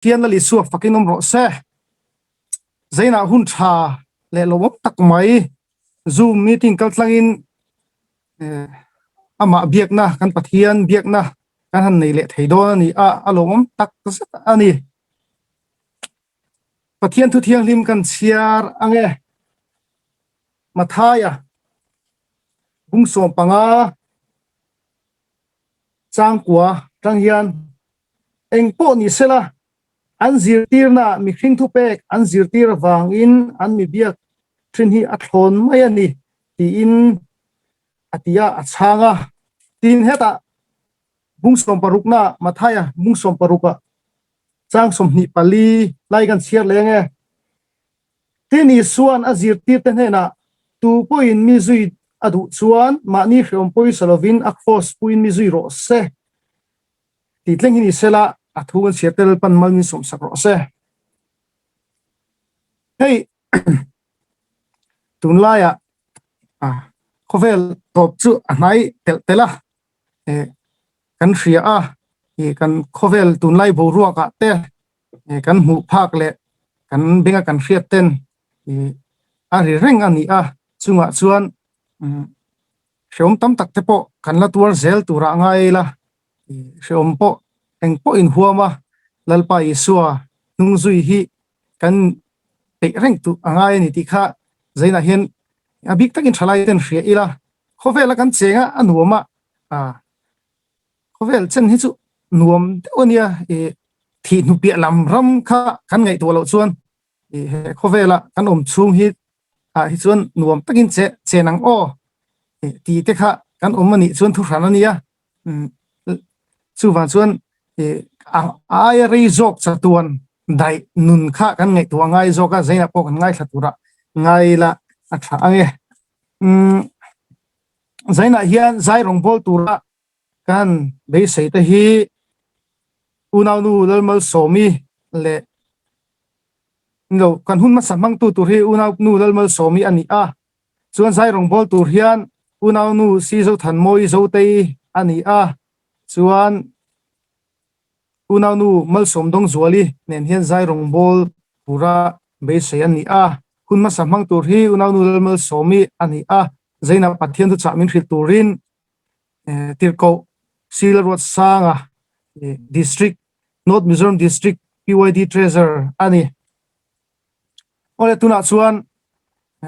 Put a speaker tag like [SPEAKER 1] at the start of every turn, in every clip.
[SPEAKER 1] Pathian Lal Isua fakin awm rawh se. Zainah hun tha leh lawmawm tak mai Zoom meeting kaltlangin amah biakna kan Pathian biakna kan han nei leh thei dawn a ni a, a lawmawm tak zet a ni. Pathian thu thianghlim kan chhiar ange. Mathaia bung 15 changkua tang hian Eng pawh ni sela, an zirtirnaah mihring thupek an zirtir avangin an mi biak thin hi a thlawn mai a ni, tiin a ti a, a chhang a. Tin, hetah bung sawmparuknaah Mathaia bung sawmparukah chang 24 lai kan chhiar leh ang e. Tin, Isua'n a zirtirte hnenah, Tu pawhin mi zui a duh chuan mahni hreawm pawisa lovin a kraws puiin mi zui rawh se. Tih tleng hi ni sela, a thu kan chhiar tel pan mal min sawmsak rawh se. Hei tunlaiah khawvel tawp chu a hnai telh telh a, kan hria a, kan khawvel tunlai boruakah te kan hmuh phak leh kan benga kan hriat ten a ri reng a ni a, chungah chuan Hreawm tam tak te pawh kan la tuar zel turah ngai ila, hreawm pawh eng pawh inhuam a, Lalpa Isua hnung zui hi kan peih reng tur a ngai a ni tih kha zainah hian a bik takin thalai ten hria ila, khawvela kan cheng a, a nuam a, khawvel chen hi chu nuam deuh a nia, thih hnu piah lam ram kha kan ngaihtuah loh chuan he khawvela kan awm chhung hi ah hi chuan nuam takin che chen ang aw tih te kha kan awm a nih chuan thu hran a nia chuvang chuan a aia rei zawk chatuan daih nun kha kan ngaihtuah ngai zawk a zainah pawh kan ngaithla tura ngai la a tha ange zainah hian zai rawngbawl tura kan beisei te hi unaunu Lalmalsawmi leh lo kan hun hmasa hmangtu tur hi unaunu Lalmalsawmi a ni a, chuan zai rawngbâwl tur hian unaunu Sizothanmawi Zotei a ni a, chuan unaunu Malsawmdawngzuali nen hian zai rawngbâwl tura beisei a ni a, hun hmasa hmang tur hi unaunu Lalmalsawmi a ni a, Zainah Pathian thuchah min hrilh turin Tirhkoh Sila Ruatsanga District, North Mizoram District PYD Treasurer a ni. Awle tunah chuan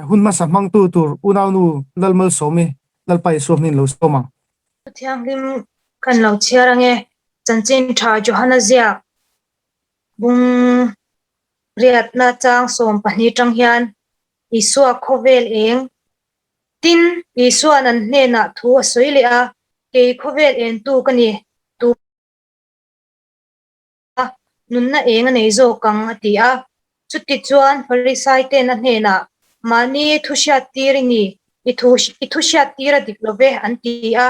[SPEAKER 1] hun hmasa hmangtu tur unaunu Lalmalsawmi Lalpa Isua hmingin lo sawm ang.
[SPEAKER 2] Thianghlim kan lo chhiar ange Chanchin Tha Johana ziak bung riatna chang 12 tang hian Isua khawvel eng Tin, Isua'n an hnenah thu a sawi leh a, Kei khawvel entu ka ni, tu a nunna eng a nei zawk ang, a ti a. Chutichuan Farisaite'n a hnenah, Mahni thu hriattir i ni, i thu i thu hriattir a dik lo ve, an ti a.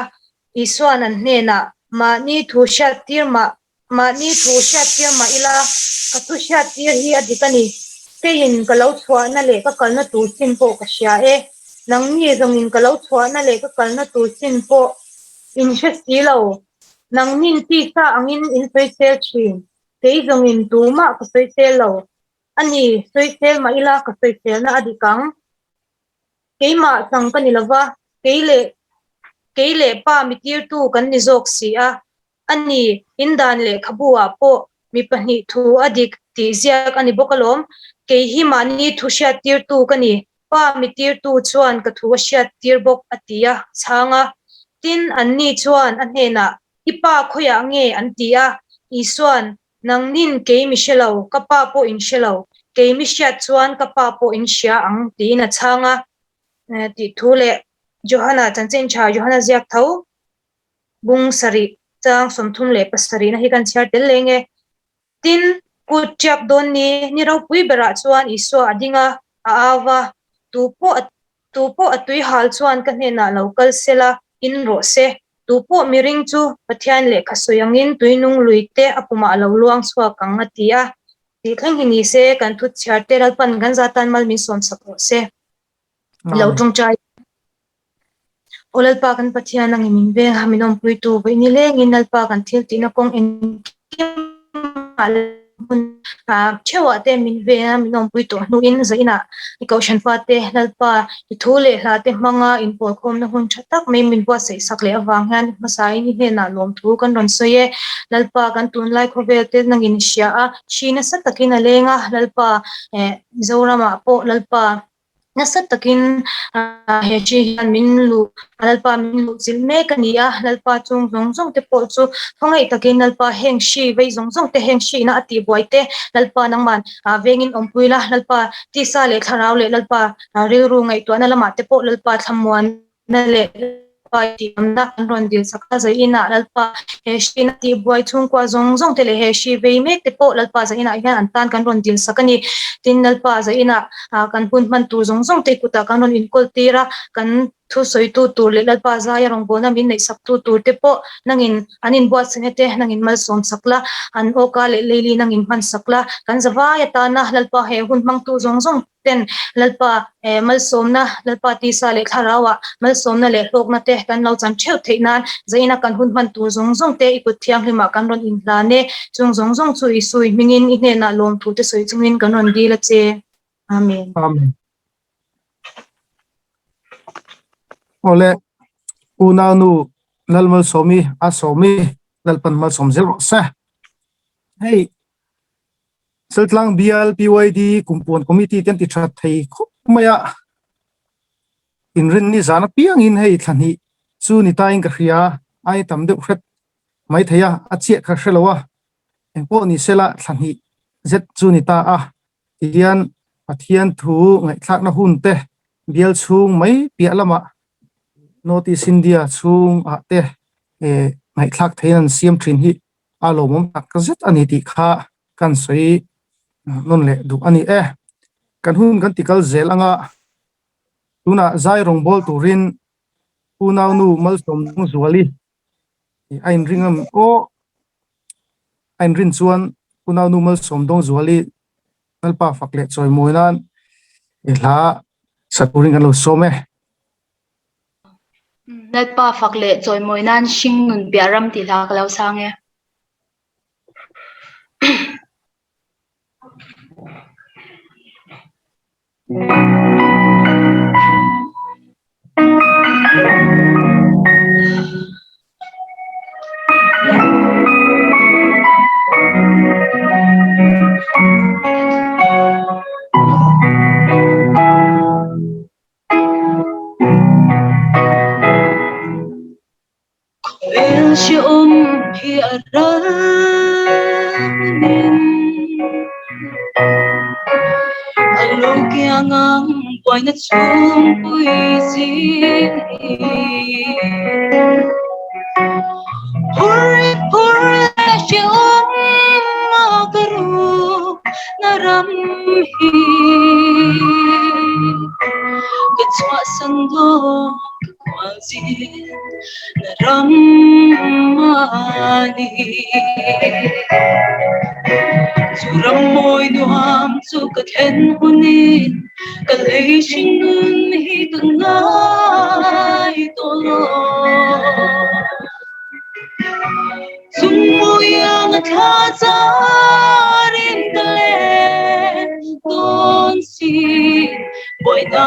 [SPEAKER 2] Isua'n an hnenah, Mahni thu hriattir mah Mahni thu hriattir mah ila, ka thu hriattir hi a dik a ni. Keiin ka lo chhuahna leh ka kalna tur chin pawh ka hria e. Nangni zawngin ka lo chhuahna leh ka kalna tur chin pawh in hre si lo. Nangnin tisa angin in sawisel thin. Kei zawngin tumah ka sawisel lo. A ni, sawisel mah ila ka sawiselna a dik ang. Keimah chang ka ni lova, kei leh kei leh pa mitirtu kan ni zawk si a. A ni, in dan lehkhabu-ah pawh mi pahnih thu a dik tih ziak a ni bawk alawm. Kei hi mahni thu hriattirtu ka ni, pa mitirtu chuan ka thu a hriattir bawk a ti a chhang a. Tin, anni chuan a hnenah, I pa khawiah nge? an ti a. Isua'n, Nangnin kei mi hre lo, ka pa pawh in hre lo, kei mi hriat chuan ka pa pawh in hria ang tiin a chhang a tih thu leh Johana chanchin tha Johana ziak tho bung sarih chang 37 na hi kan chhiar tel leng e. Tin, kut tiak dawn ni ni ropui berah chuan Isua a ding a, a au va, Tu pawh a tu pawh a tui hal chuan ka hnenah lo kal sela, in rawh se. Tu pawh miring chu Pathian lehkha sawi angin tuinung lui te a pumah a lo luang chhuak ang a ti a. Tih thleng hi ni se, kan thu chhiar te Lalpan kan zatan mal min sawm sak rawh se. Lo tawngtai. Aw Lalpa kan Pathian angin min veng a, min awmpuitu vawi ni lengin Lalpa kan thil tihna kawng engkimah. hmun theuhah te min ven a, min awmpui tawh hnuin zainah i kohhran fate Lalpa i thu leh hla te hmanga inpawlkhawmna hun tha tak mai min buatsaih sak leh avang hian hmasain i hnenah lawmthu kan rawn sawi e. Lalpa kan tunlai khawvel te nangin hria a, hri nasa takin a leng a, Lalpa eh Mizoramah pawh Lalpa Nasa takin he hri hian min luh, Lalpa min luh chilh mek a ni a, Lalpa chung zawng zawng te pawh chu khawngaih takin Lalpa heng hri vei zawng zawng te, heng hriina a tihbuai te, Lalpa nangman vengin awmpui la, Lalpa tisa leh thlarau leh Lalpa rilru ngaihtuahna lamah te pawh Lalpa thlamuan na leh Lalpa i tihawmna kan rawn dil sak a, zainah Lalpa he hriina tihbuai chhungkua zawng zawng te leh he hri vei mek te pawh Lalpa zainah hian an tan kan rawn dil sak a ni. Tin, Lalpa zainah kan hun hman tur zawng zawng te i kutah kan rawn inkawl tir a, kan thusawitu tur leh Lalpa zaia rawngbawlna min neihsaktu tur te pawh nangin an inbuatsaihna te nangin malsawm sak la, an awka leh leili nangin hman sak la, kan zavai atana Lalpa he hun hmangtu zawng zawng ten Lalpa malsawmna, Lalpa tisa leh thlarauah malsawmna leh hlawkna te kan lo chan theuh theih nan zaina kan hun hman tur zawng zawng te i kut thianghlimah kan rawn inhlan e. Chung zawng zawng chu Isui hmingin i hnenah lawmthu te sawi chungin kan rawn dil a che. Amen.
[SPEAKER 1] Amen. Awle, unaunu Lalmalsawmi a sawmi Lalpan malsawm zel rawh se. Hei Seltlang bial PYD Kumpuan Committee te an ti that thei khawp mai a, inrinni zan apiangin hei thla hnih chu ni tain ka hria, ai tam deuh hret mai thei a, a chiah kha hre lo a, engpawh ni sela thla hnih zet chu ni ta a, tihian Pathian thu ngaihthlakna hun te bial chhung mai piah lamah North East India chhungah te ngaihthlak theiin an siam thin hi a lawmawm tak zet a ni tih kha kan sawi nawn leh duh a ni e. Kan hun kan ti kal zel anga tunah zai rawngbâwl turin unaunu Malsawmdangzuali a inring ang aw. A inrin chuan unaunu Malsawmdawngzuali Lalpa fak leh chawimawi nan i hla sa turin kan lo sawm e.
[SPEAKER 3] Lalpa fak leh chawimawi nan hring nun piah ram tih hla ka lo sang e. Khawvel hrehawm hi a ral hunin A lo kiang ang buaina chhungpui zing hi Phur phur leh hrehawm a ka ruk na ram hi Ka chhuahsan dawn ka kual zin na ram a ni. Chu ram mawi nuam chu ka thlen hunin ka lei hring nun hi ka ngai tawh lo. Chungmuiang a thla charin ka let dawn si, buaina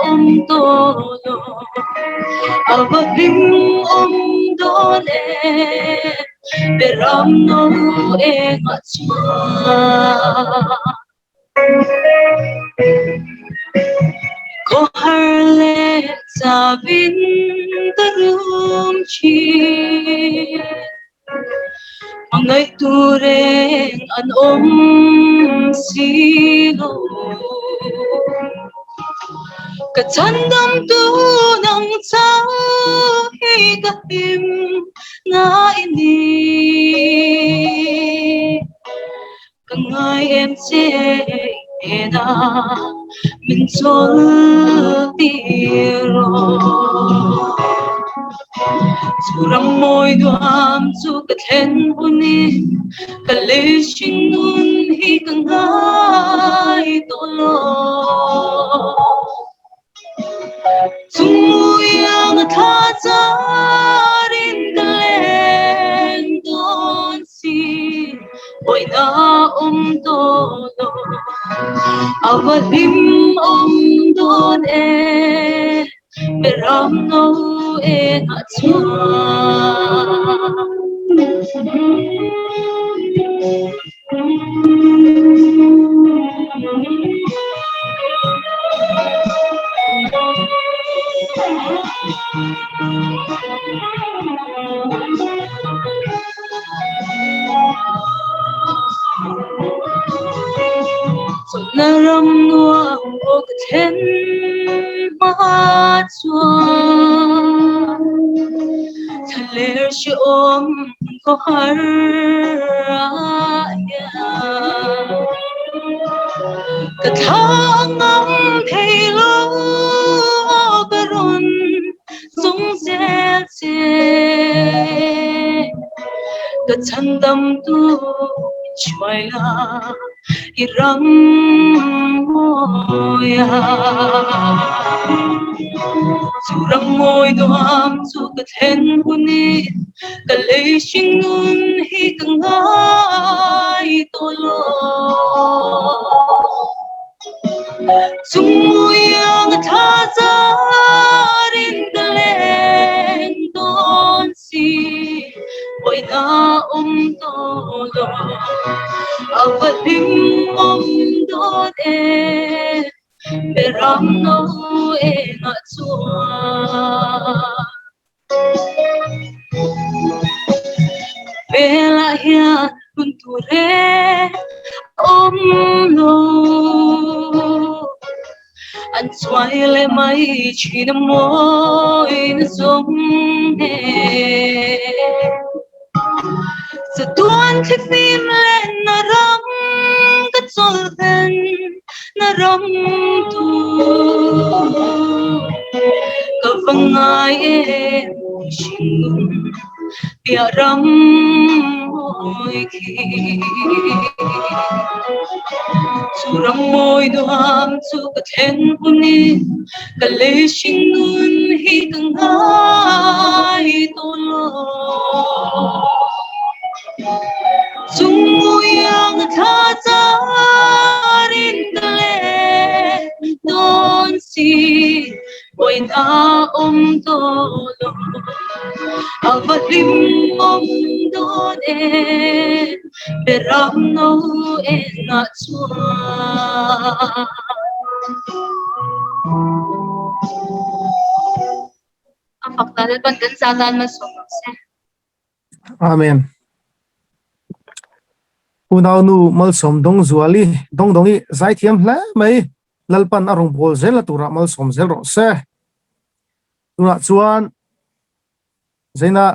[SPEAKER 3] awm tawh lo. A va hlim awm dawn e, beram no engah chuan. Khawhar leh chavin ka rum thin. Hmangaih tur reng an awm si lo. Ka chhandam tu nang chau hi ka hlim na i ni. Ka ngai em che hnena min chawl tir rawh. Chu ram mawi nuam chu ka thlen hunin ka lei hring nun hi ka ngai tawh lo. Chungmuiang a thla charin ka leng dawn si, buaina awm. tawh lo. A va hlimawm dawn e, Beram no engah chuan. Chawlhna ram nuam aw ka thlen hma chuan Thlaler hrehawm khaw har ah hian Ka thla ngam thei lo aw ka rawn chung zel che. Ka chhandam tu hruai la i ram mawi a. Chu ram mawi nuam chu ka thlen hunin ka lei hring nun hi ka ngai tawh lo. Chungmuiang thla zarin ka leng dawn si, Buaina awm tawh lo, a va hlim awm dawn e, Beram no engah chuan. Velah hian hun tur e awm lo. An chuai leh mai thin a mawi na zawng nen. Chatuan thlifim leh na ram ka chawlhlen na ram tur. Ka va ngai em hringnun piah ram mawi khi. Chu ram mawi nuam chu ka thlen hunin Ka lei hringnun hi ka ngai tawh lo. Chung muiang thla charin ka leng dawn si, Buaina awm tawh lo. A va hlim awm dawn e, Beram no engah chuan.
[SPEAKER 4] A fak dan Lalpan kan za tan malsawm rawh se.
[SPEAKER 1] Amen. Unau nu malsawm dawng zuali dawng dawng i zaithiam hle mai Lalpan a rawngbâwl zel a turah malsawm zel rawh se. Tunah chuan Zaina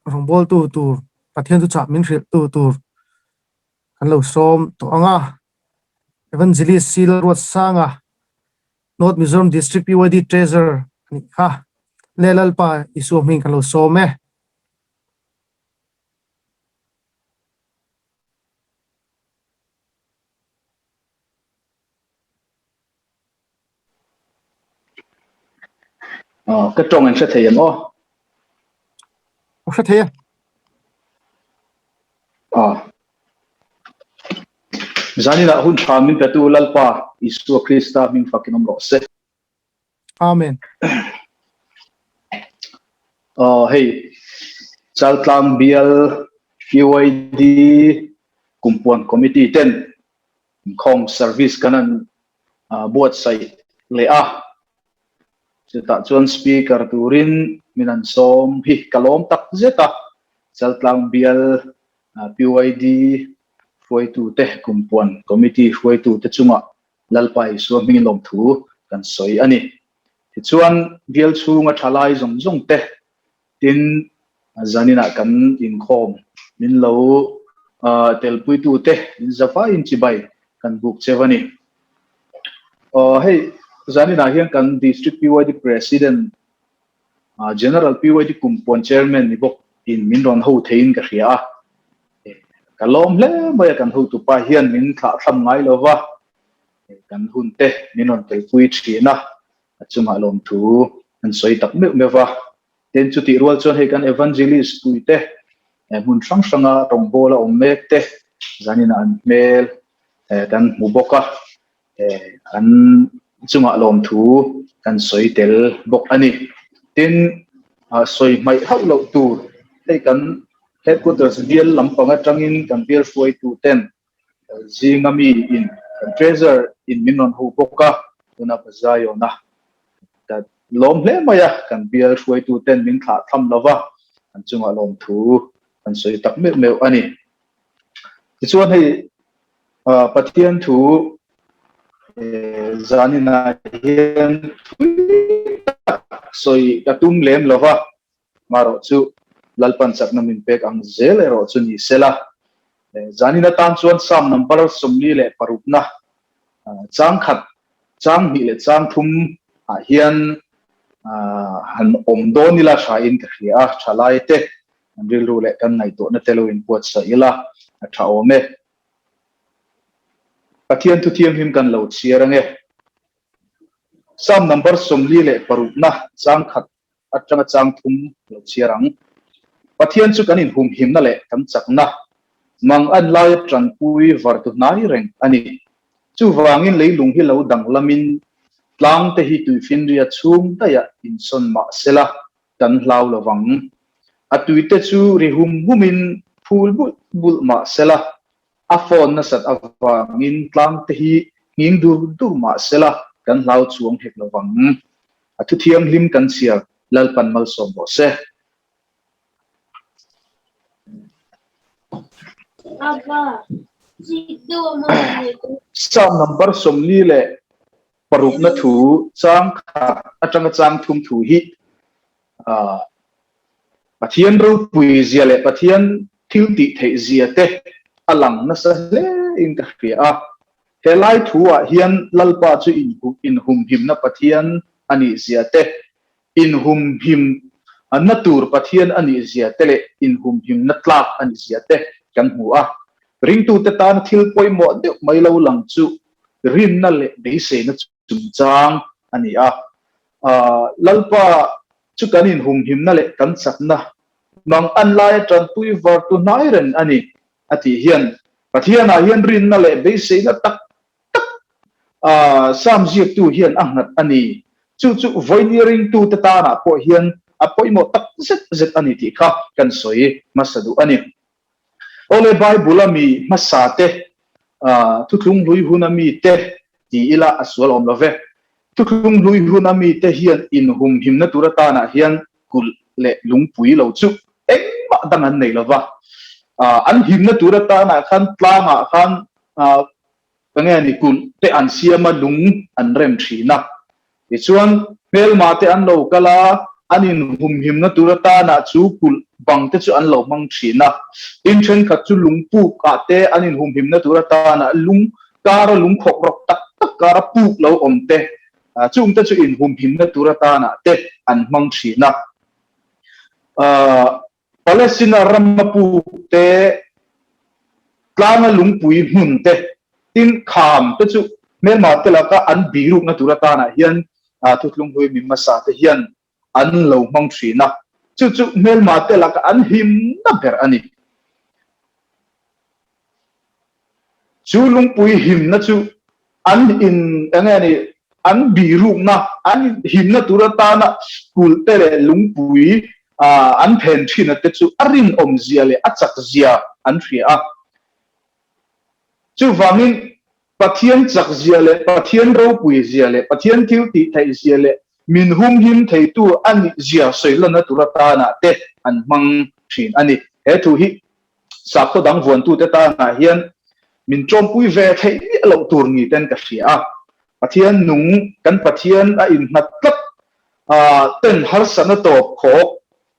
[SPEAKER 1] rawngbâwltu tur Pathian thuchah min hrilhtu tur kan lo sawm tawh ang a. Evangelist C Lalruatsanga, North Mizoram District PYD Treasurer a nih kha. Le Lalpa Isua hming kan lo sawm e.
[SPEAKER 5] Ka tawng in hre thei em aw?
[SPEAKER 1] Ka hre thei e.
[SPEAKER 5] Zaninah hun tha min petu Lalpa Isua Krista hming fakin awm rawh se.
[SPEAKER 1] Amen.
[SPEAKER 5] Hei Chaltlang bial PYD Kumpuan Committee ten Inkhawm service kan an buatsaih leh a, chutah chuan speaker turin min an sawm hi ka lawm tak zet a, Chaltlang bial PYD hruaitute Kumpuan Committee hruaitute chungah Lalpa Isua hmingin lawmthu kan sawi a ni. Tichuan bial chhunga thalai zawng zawng te Tin, zaninah kan inkhawm min lo telpuitute in zavaiin chibai kan buk cheu a ni. Aw hei, zaninah hian kan District PYD President, General PYD Kumpuan Chairman ni bawk in min rawn ho theiin ka hria a. Ka lawm hle mai a, kan hotupa hian min thlahthlam ngai lova, kan hunte min rawn telpui thin a. A chungah lawmthu an sawi tak meuh meuh va. Tin, chutih rual chuan hei kan evangelist puite hmun hrang hranga rawngbawla awm mek te zaninah an hmel kan hmu bawk a, an chungah lawmthu kan sawi tel bawk a ni. Tin, sawi hmaih hauh loh tur hei kan headquarters bial lampang atangin kan bial hruaitu ten zinga mi in kan treasurer in min rawn ho bawk a, tuna ka Zion a ka lawm hle mai a, kan bial hruaitu ten min thlah tham lova an chungah lawmthu kan sawi tak meuh meuh a ni. Tichuan hei Pathian thu zaninah hian thui tak sawi ka tum lem lova, marawh chu Lalpan chakna min pek ang zel erawh chu ni sela. Zanin atan chuan Psalm number 46 na chang khat, chang hnih leh chang thum ah hian han awm dawn ila tha in ka hria a, thalai te Kan rilru leh kan ngaihtuahna te lo inbuatsaih ila a tha awm e. Pathian thu thianghlim kan lo chhiar ange. Psalm number 46 na chang khat atanga chang thum lo chhiar ang. Pathian chu kan inhumhimna leh kan chakna, mang an laia tanpui vartu hnai reng a ni. Chuvangin leilung hi lo danglamin tlang te hi tuifinria chhung daihah insawn mah sela, kan hlau lo vang. A tuite chu ri hum humin phul bulh bulh mah sela, a phone nasat avangin tlangte hi nghing dur dur mah sela kan hlau chuang hek lo vang. A thu thianghlim kan chhiar Lalpan malsawm rawh se. Psalm number 46 na thu chang khat atanga chang thum thu hi Pathian ropui zia leh Pathian thil tih theih zia te a lang nasa hle in ka hria a. He lai thu ah hian Lalpa chu inhumhimna Pathian a nih zia te, inhumhim na tur Pathian a nih zia te leh inhumhimna tlak a nih zia te kan hmu a. Ringtute tana thil pawimawh deuh mai lo lang chu rinna leh beiseina chungchang a ni a. Lalpa chu kan inhumhimna leh kan chakna mang an laia tanpui vartu hnai reng a ni a tih hian Pathianah hian rinna leh beiseina tak tak Psalm ziaktu hian a nghat a ni. Chu chu vawinia ringtute tanah pawh hian a pawimawh tak zet zet a ni tih kha kan sawi hmasa duh a ni. Awle Bible a mi hmasa te, thuthlung hlui hun a mi te ti ila a sual awm lo ve. Thuthlung hlui hun a mi te hian inhumhimna tur atanah hian kulh leh lungpui lo chu engmah dang an nei lo va. An himna tur atanah khan tlangah khan Ka nge ni kulh te an siam a lung an rem thin a. Tichuan hmelma te an lo kal a, an inhumhimna tur atana chu kulh bang te chu an lo hmang thin a. Tin thenkhat chu lungpuk ah te an inhumhimna tur atana lung kara lung khawk rawk tak tak kara puk lo awm te, chung te chu inhumhimna tur atana te an hmang thin a. Palestina rama puk te, tlanga lungpui hmun te, tin kham te chu hmelma te laka an birukna tur atanah hian thuthlung hlui mi hmasa te hian an lo hmang thin a, chu chu hmelma te laka an himna ber a ni. Chu lungpui himna chu an in eng nge ni an bihrukna an himna tur atana kulh te leh lungpui an phen thin te chu a rinawm zia leh a chak zia an hria a. Chuvangin Pathian chak zia leh Pathian ropui zia leh Pathian thil tih theih zia leh min humhim theitu a nih zia sawi lanna tur atana te an hmang thin a ni. He thu hi Sakhaw dang vuantute tanah hian min tawmpui ve theih miah loh tur ni ten ka hria a. Pathian nung, kan Pathian a innghat tlat ten harsatna tawp khawk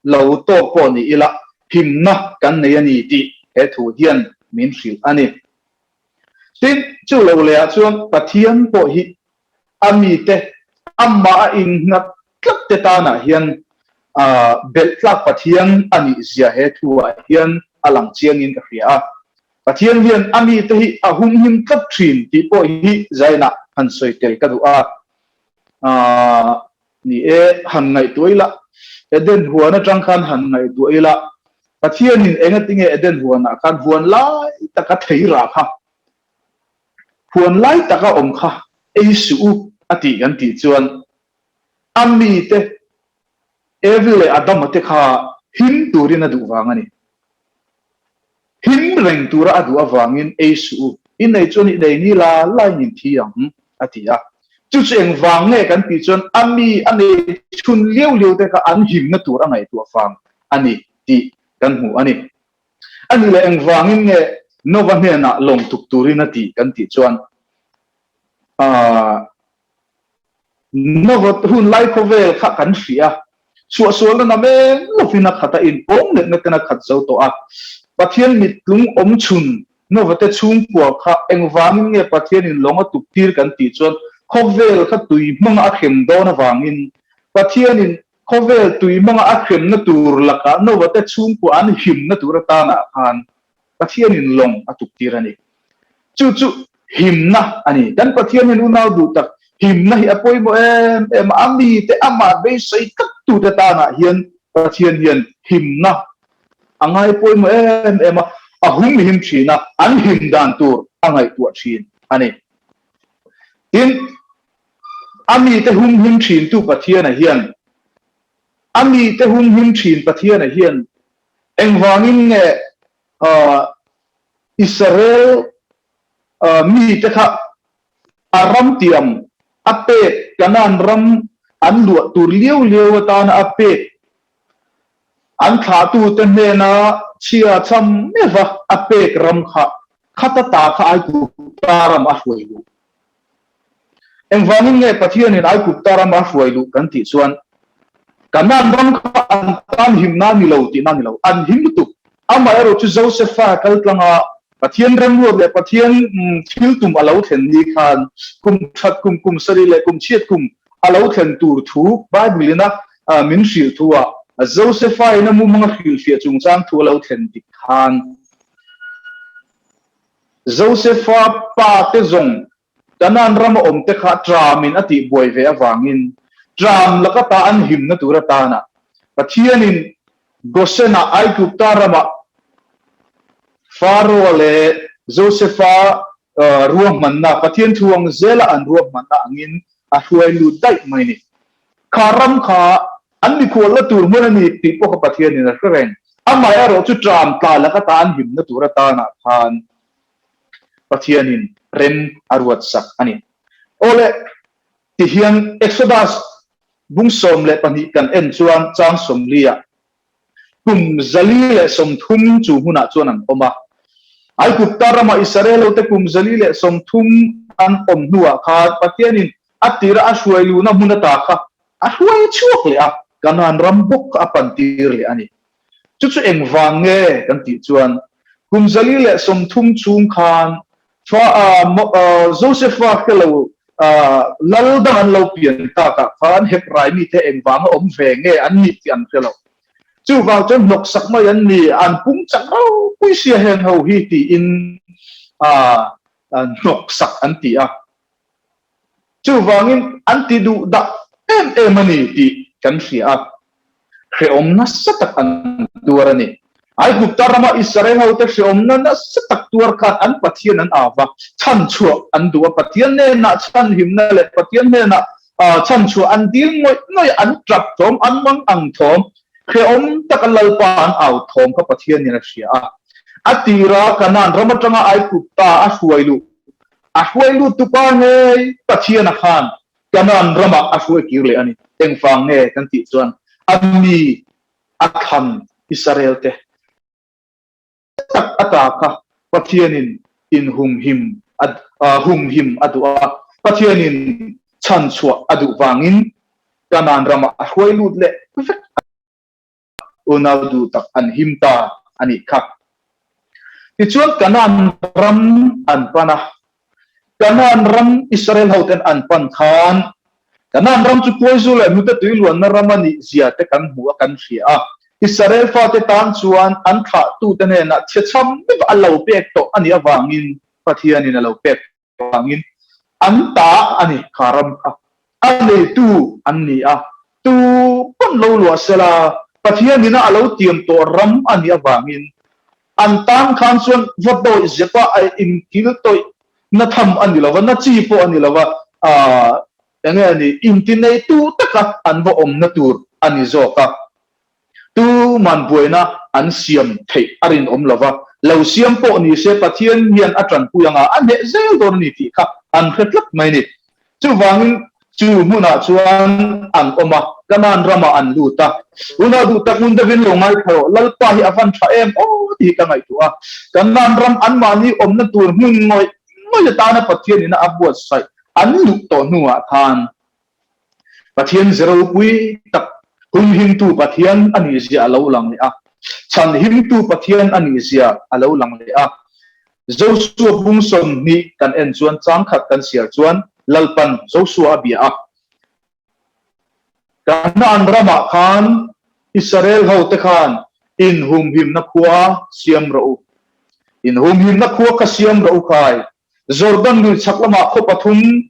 [SPEAKER 5] lo tawk pawh ni ila himna kan nei a ni tih he thu hian min hrilh a ni. Tin, chu lo lehah chuan Pathian pawh hi a mite amah a innghat tlat te tanah hian belh tlak Pathian a nih zia he thuah hian a lang chiangin ka hria a. Pathian hian a mite hi a humhim tlat thin tih pawh hi zainah han sawi tel ka duh a. Ni e, han ngaihtuah ila, Eden huan atang khan han ngaihtuah ila, Pathianin engatinge Eden huanah khan huan lai taka thei rah kha? Huan lai taka awm kha ei suh u a tih kan tih chuan a mite Evi leh Adama te kha him turin a duh vang a ni. Him reng tura a duh avangin ei suh u, i nei chuan i nei ni la lain in thi ang a ti a. Chu chu engvang nge kan tih chuan a mi a nei chhun liau liau te kha an himna tur a ngaihtuah vang a ni tih kan hmu a ni. A nih leh engvangin nge Nova hnenah lawng tuk turin a tih kan tih chuan aah Nova hun lai khawvel kha kan hria a, suahsualna namen lovin a khat a, inpawm letna ten a khat zo tawh a. Pathian mittlung awm chhun Nova te chhungkua kha engvangin nge Pathianin lawng a tuk tir kan tih chuan khawvel kha tui hmanga a hrem dawn avangin Pathianin Khawvel tui hmanga a hremna tur lakah Nova te chhungkua an himna tur atanah khan Pathianin lawng a tuk tir a ni. Chu chu himna a ni. Kan Pathian hian unau duh tak himna hi a pawimawh em em a, a mite amah beisei tak tute tanah hian Pathian hian himna a ngai pawimawh em em a, a hum him thin a, an him dan tur a ngaihtuah thin a ni. Tin, A mite humhim thintu Pathiana hian, A mite humhim thin Pathiana hian engvangin nge Israel mite kha a ram tiam a pek Kanaan ram an luah tur liau liau atana a pek an thlahtute hnena chhia cham meuha a pek ram kha khata ta kha Aigupta ram a hruai luh. Engvangin nge Pathianin Aigupta rama a hruai luh kan tih chuan Kanaan ram kha an tan himna a ni lo tihna a ni lo. An him lutuk. Amaherawh chu Josefa kal tlanga Pathian remruat leh Pathian thil tum a lo thlen ni khan kum that kum, kum sarih leh kum chhiat kum a lo thlen tur thu Bible ina min hrilh thu a Josefa in a mumang a hrilhfiah chungchang thu a lo thlen dik khan Josefa pa te zawng Kanaan rama awm te kha ṭamin a tih buai ve avangin ṭam laka ta an himna tur atana Pathianin Goshen-ah Aigupta rama Pharaoh-a leh Josefa ruahmanna, Pathian thu ang zela an ruahmanna angin a hruai lut daih mai ni. Kha ram kha an mikhual la tur hmun a ni tih pawh kha Pathianin a hre reng. Amaherawh chu ṭam tla laka ta an himna tur atanah khan Pathianin rem a ruat sak a ni. Awle, tihian Exodus bung 12 kan en chuan chang 40 ah kum 130 chu hmunah chuan an awm a. Aigupta rama Israel-hote kum 130 an awm hnuah khan Pathianin a tira a hruai luhna hmun ata kha a hruai chhuak leh a, Kanaan ram bawk kha a pantir leh a ni. Chu chu engvang nge kan tih chuan kum 130 chhung khan fa Josefa hre lo lal dang an lo pian takah khan Hebrai mite engvanga awm ve nge an nih tih an hre lo. Chuvang chuan hnawksak mai an ni, an pung chak ropui sia heng ho hi tiin hnawksak an ti a. Chuvangin an ti duh dah em em a ni tih kan hria a, hrehawm nasa tak an tuar a ni. Aigupta rama Israel hote hrehawmna nasa tak tuar khan an Pathian an au va, chhanchhuah an duh a, Pathian hnenah chhanhimna leh Pathian hnenah chhanchhuah an dil ngawih ngawih a, an tap thawm, an mang ang thawm, hrehawm taka Lalpa an au thawm kha Pathianin a hria a. A tira Kanaan ram atanga Aigupta a hruai luh A hruai lut tupa ngei Pathiana khan Kanaan ramah a hruai kir leh a ni. Engvang nge kan tih chuan a mi a thlan Israel te tak ata kha Pathianin inhumhim a humhim a duh a, Pathianin chhanchhuah a duh vangin Kanaan ramah a hruai lut leh vek a ni. Unau duh tak an him ta a nih kha. Tichuan Kanaan ram an pan a, Kanaan ram Israel hoten an pan khan Kanaan ram chu Puaizu leh hnute tui luanna ram a nih zia te kan hmu a, kan hria a. Israel fate tan chuan an thlahtute hnenah chhechham vek a lo pek tawh a nih avangin Pathianin a lo pek vangin an ta a ni kha ram kha a neitu an ni a, tu pawn lo luah sela Pathian ina a lo tiam tawh ram a nih avangin an tan khan chuan va dawih zepa a inkil tawih na tham a ni lova, na chi pawh a ni lova, ah enge a ni, intineitu taka an va awmna tur a ni zawk a. Tuman buaina an siam theih a rinawm lova, lo siam pawh ni se Pathian hian a tanpui anga a hneh zel dawn a ni tih kha an hre tlat mai a ni. Chuvangin chu hmunah chuan an awm a, Kanaan ramah an lut a. Unau duh tak ngun deuhin lo ngaithla rawh, Lalpa hi a van tha em aw tih hi ka ngaihtuah a. Kanaan ram anmahni awmna tur hmun ngawih ngawih atana Pathian ina a buatsaih an luh tawh hnuah khan Pathian ze ropui tak, humhimtu Pathian a nihzia a lo lang leh a, chhanhimtu Pathian a nihzia a lo lang leh a. Josua bung 20 kan en chuan changkhat kan chhiar chuan Lalpan Josua a bia a. Kanaan ramah khan Israel hote khan inhumhimna khua siam rawh u. Inhumhimna khua kha siam rawh u khai. Jordan lui chhak lamah khaw pathum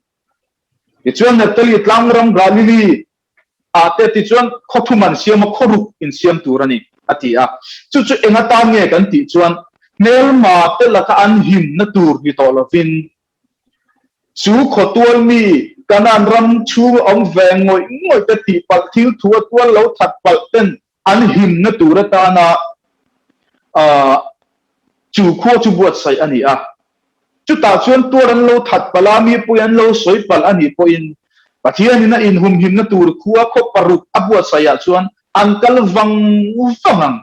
[SPEAKER 5] Tichuan Naphtali tlang ram Galili ah te tichuan khaw thum an siam a, khaw ruk in siam tur a ni, a ti a. Chu chu eng atan nge kan tih chuan hmelma te laka an himna tur ni tawh lovin chu khaw tual mi Kanaan ram chhung a awm ve ngawih ngawih te tih palh thil thu a tual lo that palh ten an himna tur atana chu khua chu buatsaih a ni a. Chutah chuan tuar an lo that palh a, mipui an lo sawi palh a nih pawhin Pathianin a inhumhimna tur khua khaw paruk a buatsaihah chuan an kal vang vang ang.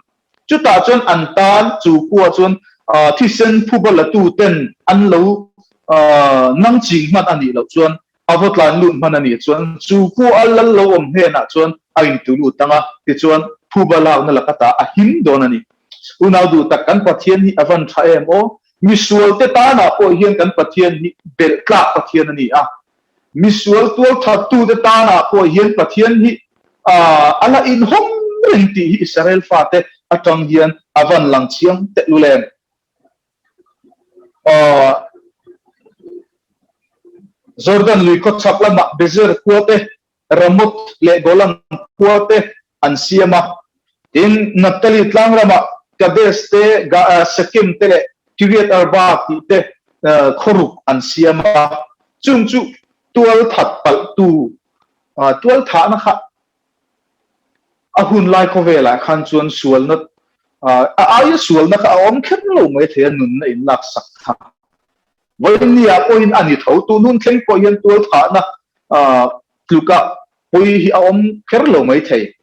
[SPEAKER 5] Chutah chuan an tan chu khua chuan thisen phuba latuten an lo nangching hman a nih loh chuan a va tlan lut hman a nih chuan chu khua a lal lo awm hnenah chuan a intu lut ang a, tichuan phuba lakna lakata a him dawn a ni. Unau duh tak kan Pathian hi a van tha em aw? Misualte tanah pawh hian kan Pathian hi belh tlak Pathian a ni a. Misual tualthattute tanah pawh hian Pathian hi a la inhawng reng tih hi Israel fate atang hian a van lang chiang tehlul em? Jordan lui khawchhak lamah Bezer khua te Ramoth leh Golan khua te an siam a. Tin, Naphtali tlang ramah Kadesh te, Shekem te leh Kiriath Arba tih te khawruk an siam a. Chung chu tual that palhtu, tual thahna kha a hun lai khawvelah khan chuan sualna, a aia sualna kha a awm kher lo mai thei a, nunna inlaksak kha. Vawinia pawhin a ni tho. Tun hun thleng pawh hian tual thahna tluka pawi hi a awm kher lo mai thei.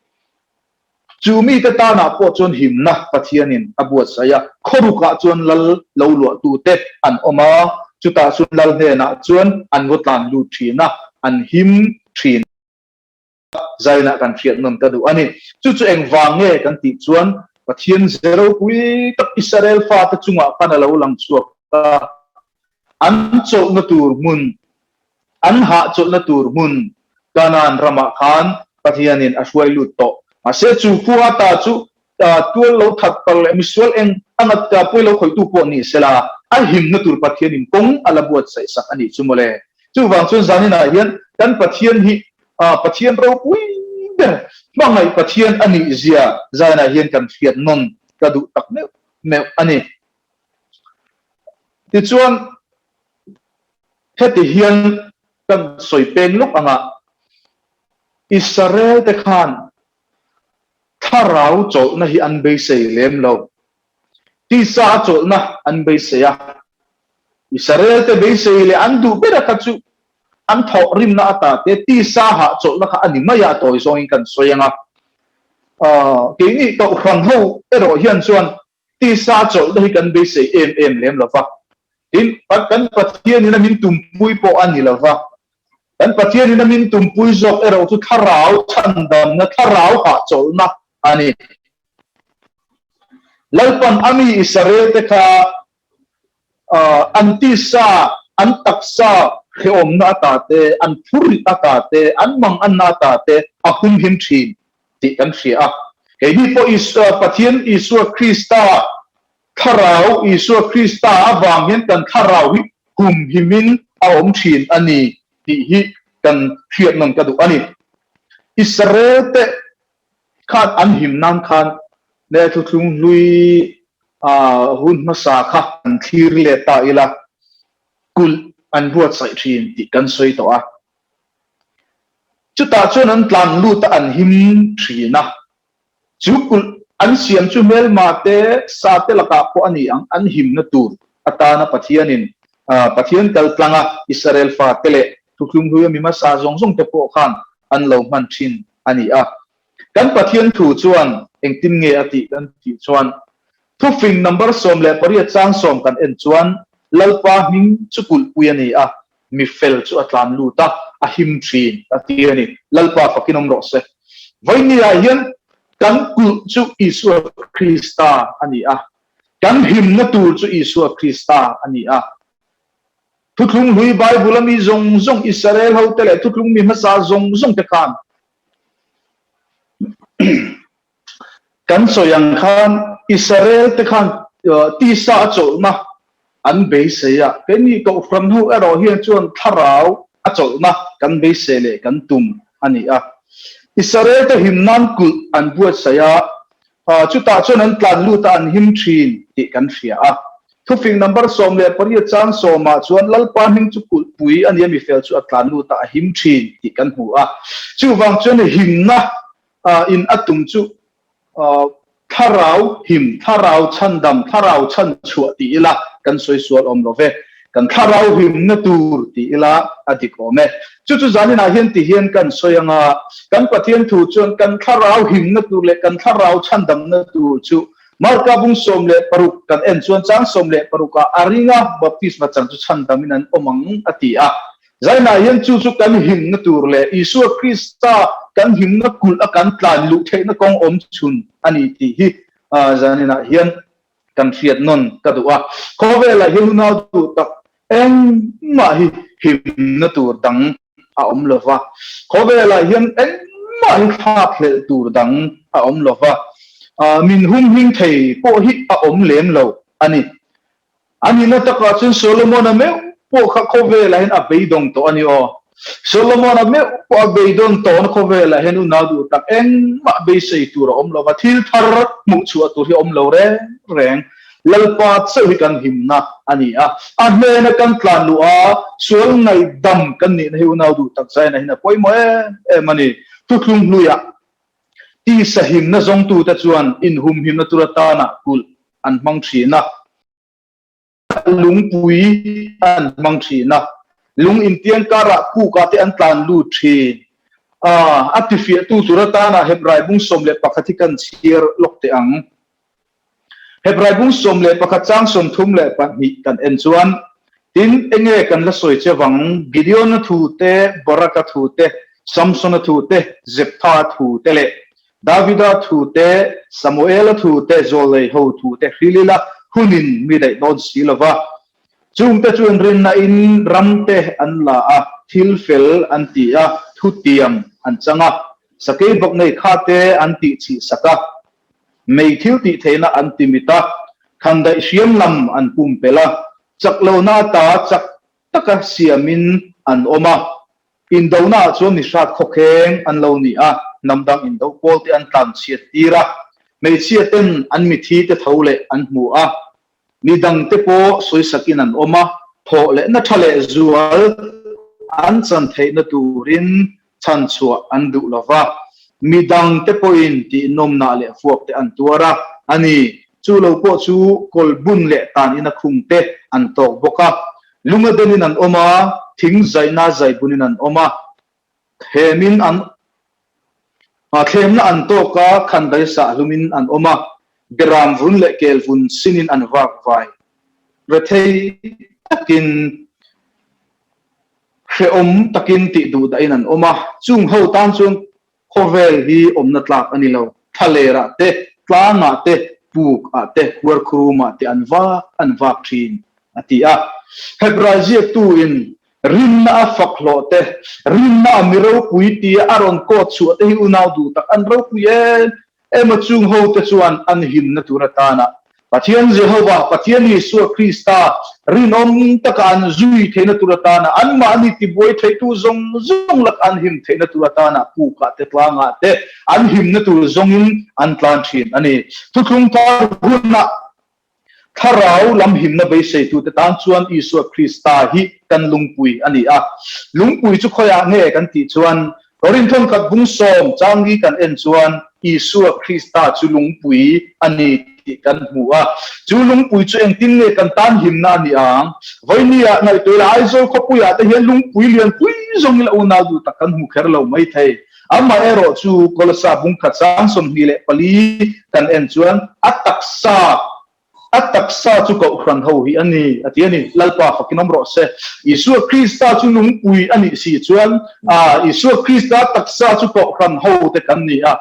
[SPEAKER 5] Chu mite tanah pawh chuan himna Pathianin a buatsaih a, khawrukah chuan lal lo luahtute an awm a, chutah chuan lal hnenah chuan an vaw tlan lut thin a, an him thin. Zainah kan hriat nawn ka duh a ni. Chu chu engvang nge kan tih chuan Pathian ze ropui tak Israel fate chungah khan a lo lang chhuak a, an chawlhna tur hmun, an hahchawlhna tur hmun Kanaan ramah khan Pathianin a hruai lut tawh. Mahse chu khua ta chu tual lo that palh leh misual eng anga pawi lo khawihtu pawh ni sela, a himna tur Pathianin kawng a la buatsaih sak a nih chu mawle. Chuvang chuan zaninah hian kan Pathian hi Pathian ropui ber hmangaih Pathian a nih zia zainah hian kan hriat nawn ka duh tak meuh meuh a ni. Tichuan heti hian kan sawi peng lawk anga Israel te khan thlarau chawlhna hi an beisei lem lo. Tisa a chawlhna an beisei a. Israel te beisei leh an duh ber a kha chu an thawh rimna ata te tisa hah chawlhna kha a ni mai a, a tawi zawngin kan sawi ang a. Keini Kohhran ho erawh hian chuan tisa chawlhna hi kan beisei em em lem lo va. Tin, kan Pathianin a min tumpui pawh a ni lo va. Kan Pathianin a min tumpui zawk erawh chu thlarau chhandamna, thlarau hah chawlhna a ni. Lalpan a mi Israel te kha an tisa, an taksa hrehawmna ata te, an phurrit ata te, an manganna ata te a humhim thin tih kan hria a. Keini pawh Isua, Pathian Isua Krista thlarau, Isua Krista avang hian kan thlarau hi humhimin a awm thin a ni tih hi kan hriat nawn ka duh a ni. Israel te khan an him nan khan ne thuthlung hlui hun hmasa kha kan thlir let ta ila. Kulh an buatsaih thin tih kan sawi tawh a. Chutah chuan an tlan lut a an him thin a. Chu kulh an siam chu hmelma te, sa te lakah pawh a ni ang, an himna tur atana Pathianin Pathian kal tlanga Israel fate leh Thuthlung Hluia mi hmasa zawng zawng te pawh khan an lo hman thin a ni a. Kan Pathian thu chuan engtin nge a tih kan tih chuan Thufing number 18 chang sawm kan en chuan Lalpa hming chu kulhpui a ni a, mi fel chu a tlan lut a, a him thin a ti a ni. Lalpa fakin awm rawh se. Vawinia hian kan kulh chu Isua Krista a ni a, kan himna tur chu Isua Krista a ni a. Thuthlung hlui Bible a mi zawng zawng Israel hote leh thuthlung mi hmasa zawng zawng te khan Kan sawi ang khan Israel te khan tisa a chawlhna an beisei a, keini Kohhran ho erawh hian chuan thlarau a chawlhna kan beisei leh kan tum a ni a. Israel te him nan kulh an buatsaih a, chutah chuan an tlan lut a an him thin tih kan hria a. Thufing number 18 chang sawmah chuan Lalpa hming chu kulhpui a nia mi fel chu a tlan lut a a him thin tih kan hmu a. Chuvang chuan himna in a tum chu thlarau him, thlarau chhandam, thlarau chhanchhuah ti ila kan sawi sual awm lo ve. Kan thlarau himna tur ti ila a dik awm e. Chu chu zaninah hian ti hian kan sawi anga kan Pathian thu chuan kan thlarau himna tur leh kan thlarau chhandamna tur chu Marka bung 16 kan en chuan chang 16 ah a ringa baptisma chang chu chhandamin an awm ang a ti a. Zainah hian chu chu kan himna tur leh Isua Krista kan himna kulh a kan tlan luh theihna kawng awm chhun a ni tih hi zaninah hian kan hriat nawn ka duh a. Khawvelah hian unau duh tak engmah hi himna tur dang a awm lo va. Khawvelah hian engmah hi thlak hlelh tur dang a awm lo va. Min humhim thei pawh hi a awm lem lo a ni. A nihna takah chuan Solomon-a meuh pawh kha khawvelah hian a beidawng tawh a ni aw. Solomon-a meuh pawh a beidawn tawhna khawvelah hian unau duh tak engmah beisei tur a awm lo va, thil thar hmuh chhuah tur hi a awm lo reng reng. Lalpa chauh hi kan himna a ni a, a hnena kan tlan luh a, sual ngaihdam kan nihna hi unau duh tak zaina hian a pawimawh em em a ni. Thuthlung hluiah Tisa himna zawngtute chuan inhumhimna tur atana kulh an hmang thin a, lungpui an hmang thin a, lung intiang karah pukah te an tlan lut thin. A tifiahtu tur atana Hebrai bung 11 hi kan chhiar lawk teh ang. Hebrai bung 11 chang 32 kan en chuan, Tin, enge kan la sawi che vang, Gideon-a thu te, Barak-a thu te, Samson-a thu te, Jeptha-a thu te leh Davida thu te, Samuel-a thu te, Zawlei ho thu te hril ila hunin mi daih dawn si lo va. Chungte chuan rinna in ram te an la a, thil fel an ti a, thutiam an chang a, sakei bawk nei kha te an tihchih sak a. Mei thil tih theihna an ti mit a, khandaih hriam lam an pumpelh a, chak lohna ata chak taka siamin an awm a. Indonaah chuan mi hrat khawkheng an lo ni a, hnam dang indo pawl te an tlan chhiat tir a, hmeichhia ten an mithi te tho leh an hmu a, mi dangte pawh sawisakin an awm a, thawh lehna tha leh zual an chan theihna turin chhanchhuah an duh lo va, mi dangte pawhin tihnawmnah leh fuakte an tuar a, a ni. Chu lo pawh chu kawlbun leh tan ina khungte an tawk bawk a, lunga denin an awm a, thing zaihna zaibunin an awm a, Thlemin an Thlemna an tawk a, khandai sah hlumin an awm a, beram vun leh kel vun sinin an vak vai. Rethei takin, hrehawm takin tih duh dahin an awm a, chung ho tan chuan khawvel hi awmna tlak a ni lo. Thlalerah te, tlangah te, pukah te, huarkhurumah te an vak an vak thin, a ti a. Hebrai ziaktuin Rinna a fak hlawh te, rinna a mi ropui tia a rawn kawt chhuah te hi unau duh tak an ropui em em a, chung ho te chuan an himna tur atana Pathian Jehova, Pathian Isua Krista rinawm taka an zui theihna tur atana anmahni tibuai theihtu zawng zawng lak an him theihna tur atana pukah te tlangah te an himna tur zawngin an tlan thin a ni. Thuthlung thar hunah. Thlarau lam himna beiseitute tan chuan Isua Krista hi kan lungpui a ni a. Lungpui chu khawiah nge kan tih chuan Korinthon khat bung sawm changli kan en chuan Isua Krista chu lungpui a ni tih kan hmu a. Chu lungpui chu engtin nge kan tan himna a ni ang? Vawinia ngaihtuah ila Aizawl khawpuiah te hian lungpui lianpui zawng ila unau duh tak kan hmu kher lo maithei. Amaherawh chu Kolosa bung khat sang 24 kan en chuan a taksa A taksa chu kohhran ho hi a ni, a ti a ni. Lalpa fakin awm rawh se. Isua Krista chu lungpui a nih si chuan, Isua Krista taksa chu kohhran ho te kan ni a.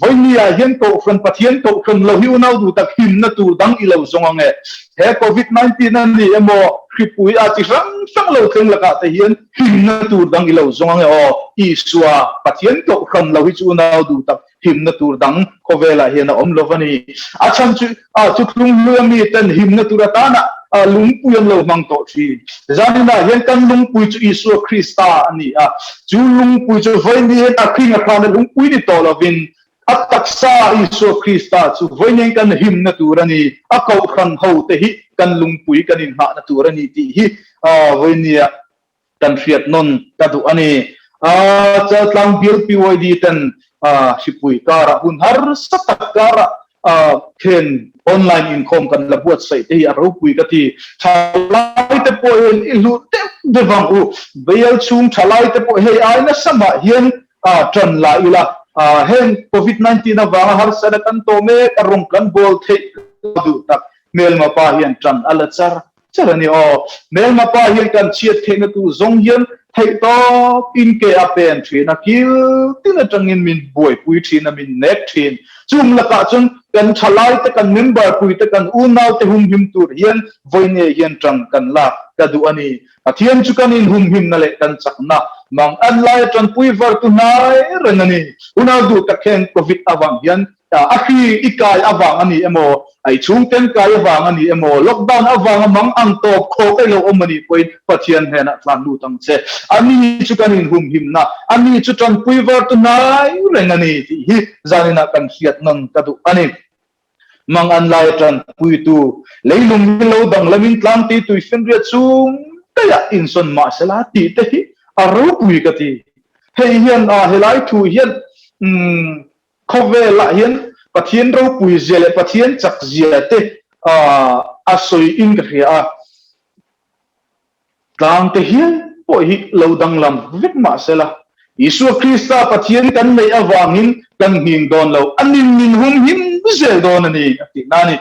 [SPEAKER 5] Vawinia hian kohhran Pathian kohhran lo hi unau duh tak himna tur dang i lo zawng ang e. He Covid 19 a ni emaw, hripui a chi hrang hrang lo thleng lakah te hian himna tur dang i lo zawng ang e aw. Isua Pathian kohhran lo hi chu unau duh tak himna tur dang khawvelah hian a awm lo a ni. A chhan chu a thuthlung hlui mi ten himna tur atana lungpui an lo hmang tawh thin. Zaninah hian kan lungpui chu Isua Krista a ni a. Chu lungpui chu vawiin hian a hring a hrana lungpui ni tawh lovin a taksa Isua Krista chu vawiin kan himna tur a ni. A kohhran ho te hi kan lungpui kan inghahna tur a ni tih hi vawiin kan hriat nawn ka duh a ni. Chaltlang bial PYD ten hripui karah hun harsa tak karah khen online inkhawm kan la buatsaih te hi a ropui ka ti. Thalai te pawh hian i hluh deuh deuh ang u. Bial chhung thalai te pawh hei ai nasa mah hian tan la ila. Heng Covid 19 avanga harsatna kan tawh mek a rawng kan bawl theih duh tak hmelma pa hian tan a la char Char a ni aw. Hmelma pa hian kan chhiat theihna tur zawng hian theihtawp in ke a pen thin a, kil tin atangin min buaipui thin a, min nek thin. Chung lakah chuan kan thalai te, kan member pui te, kan unau te humhim tur hian vawinia hian tang kan lak ka duh a ni. Pathian chu kan inhumhimna leh kan chakna mang an lai atang pui var tu hnai reng a ni. Unau duh tak hian Covid avang hian A hri i kai avang a ni emaw, a i chhungten kai avang a ni emaw, lockdown avanga mang ang tawp khawk ei lo awm a nih pawhin Pathian hnenah tlan lut ang che. A ni chu kan inhumhimna, a ni chu tanpui vartu hnai reng a ni tih hi zaninah kan hriat nawn ka duh a ni. Mang an lai tanpuitu leilung hi lo danglamin tlangti tuifinriat chung daihah insawn mahsela tih te hi a ropui ka ti. Hei hian a helai thu hian umm Khawvelah hian Pathian ropui zia leh Pathian chak zia te a sawi in ka hria a. Tlang te hial pawh hi lo danglam vek mah sela, Isua Krista Pathian kan neih avangin kan nghing dawn lo, a nin min humhim zel dawn a ni a tihna a ni.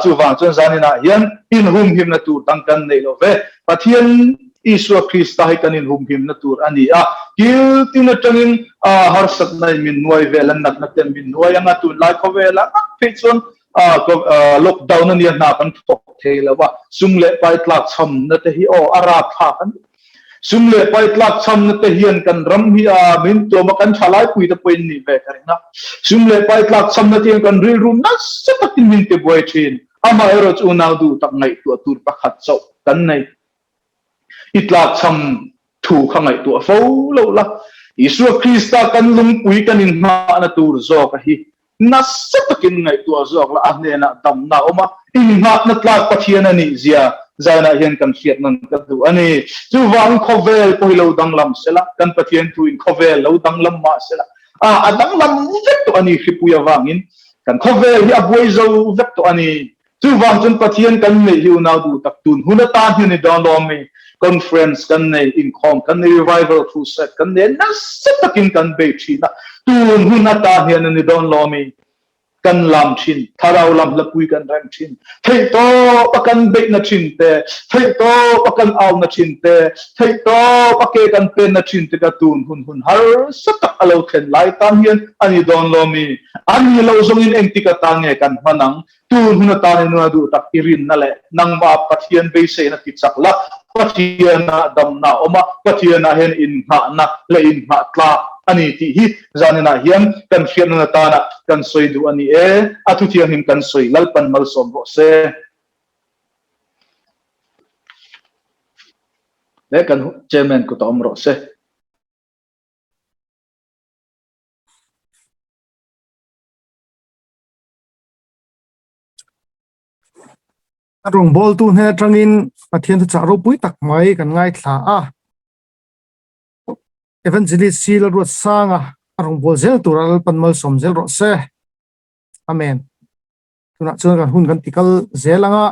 [SPEAKER 5] Chuvang chuan zaninah hian inhumhimna tur dang kan neih lo ve. Pathian Isua Krista hi kan inhumhimna tur a ni a, kil tin atangin harsatna in min nuai vel a, natna ten min nuai anga tunlai khawvelah ngat phei chuan lockdown a nia hna kan thawk thei lo a, sum leh pai tlak chhamna te hi aw a rapthlak a ni. Sum leh pai tlak chhamna te hian kan ram hi a min tuam a, kan thalaipui te pawhin nih ve ka ring a, sum leh pai tlak chhamna te hian kan rilru nasa takin min ti buai thin. Amaherawh chu unau duh tak ngaihtuah tur pakhat chauh kan nei. I tlakchham thu kha ngaihtuah fo lo la, Isua Krista kan lungpui kan inghahna tur zawk a hi nasa takin ngaihtuah zawk la, a hnenah damna a awm a, inghahna tlak Pathian a nih zia zainah hian kan hriat nan ka duh a ni. Chuvangin khawvel pawh hi lo danglam sela, kan Pathian thuin khawvel lo danglam mah sela, a danglam vek tawh a ni hripui avangin kan khawvel hi a buai zo vek tawh a ni. Chuvang chuan Pathian kan neih hi unau duh tak tun hun atan hian i dawn lawm mi conference kan nei, inkhawm kan nei, revival crusade kan nei nasa takin kan bei thin a, tun hun atan hian ani dawn lawm mi kan lam thin, thlarau lam hlapui kan rem thin, theihtawp a kan beihna thin te, theihtawp a kan auna thin te, theihtawp a ke kan penna thin te ka tun hun hun harsa tak a lo thlen lai tan hian ani dawn lawm mi ani lo zawngin engtik atan nge kan hman ang Tun hun atan i nuna duh tak i rinna leh nangmah Pathian beiseina ti chak la, Pathianah damna a awm a, Pathianah hian inngahna leh innghah tlak a ni tih hi zaninah hian kan hriatna atana kan sawi duh a ni e. A thuthianghlim kan sawi Lalpan malsawm rawh se. Leh kan Chairman kut a awm rawh se.
[SPEAKER 1] A rawngbawltu hnen atangin Pathian thuchah ropui tak mai kan ngaithla a. Evangelist C. Lalruatsanga a rawngbâwl zel tura Lalpan malsawm zel rawh se. Amen. Tunah chuan kan hun kan tikal zel anga